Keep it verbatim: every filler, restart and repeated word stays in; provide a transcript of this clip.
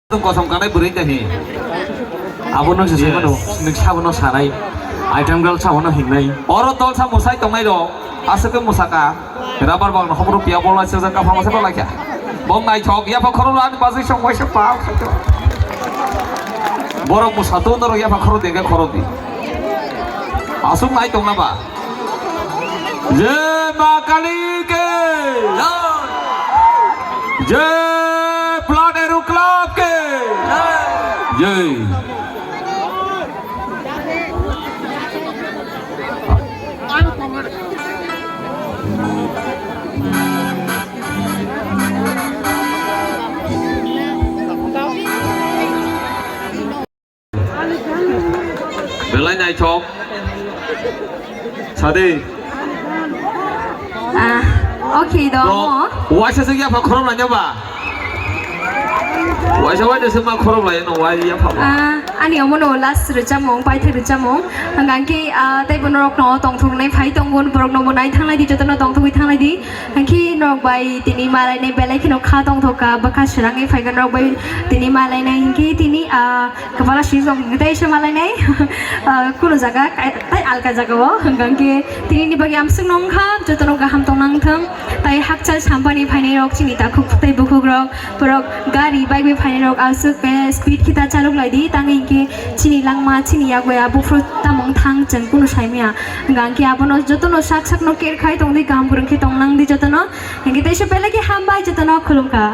Nwng kosom kanai bwrwi tahi. Abo nwng se sai mano, nwng sabono sanai. Item girl sabono hingnai. Oro dol sa mwsai tongnai rok. Aswk khe mwsaka. Rubber bagno hokro piya bola se jang kaphang se bola kya. Bong naithok yapha khoro ani bazwi song waisa pa. Borok mwsa to norok yapha khoro dengka khoro di. Aswk nai tongna ba. Jai Ma Kali ke. Jai Blood Hero Club ke. Jai. Belai naithok. Sadi. Ah, okay, do. Do. Waisa se yapha khorok nanya ba. Waisa waisa se ma khorok lai no wai yapha ba. Ah, ani omo no last rwchapmung, paithak rwchapmung. Hwnkhe, ah, tei bono rok no tongthok nai phai tongo, borok no bo nai thanglai di, joto no tongthok wi thanglai di. Hwnkhe nok bai tini malai nai belai kheno kha tongthok ka, bwkha swrang wi phai kha nok bai tini malai nai. Hwnkhe tini, ah, Kwpala swijok hwnkhe tei se malainai, ah, kunu jaga, kai-, tei alka jagao hwnkha hwnkhe tinini bagwi amswkno wngkha, jotono kaham tongna wngthung. Tei hakchal sampani phainairok chini takhuk tei bukhukrok, borok gari bike bai phainairok aswk khe speed khe ta chalok lai di, tangwi hwnkhe chini langma, chini yak bai a buphuru tamo wngthang chwng kunu saimanya. Hwnkha hwnkhe abono jotono sak sakno care khai tongdi, kaham kwrwng khe tong nangdi jotono. Hwnkhe teisa belai khe hambai jotono khulumkha.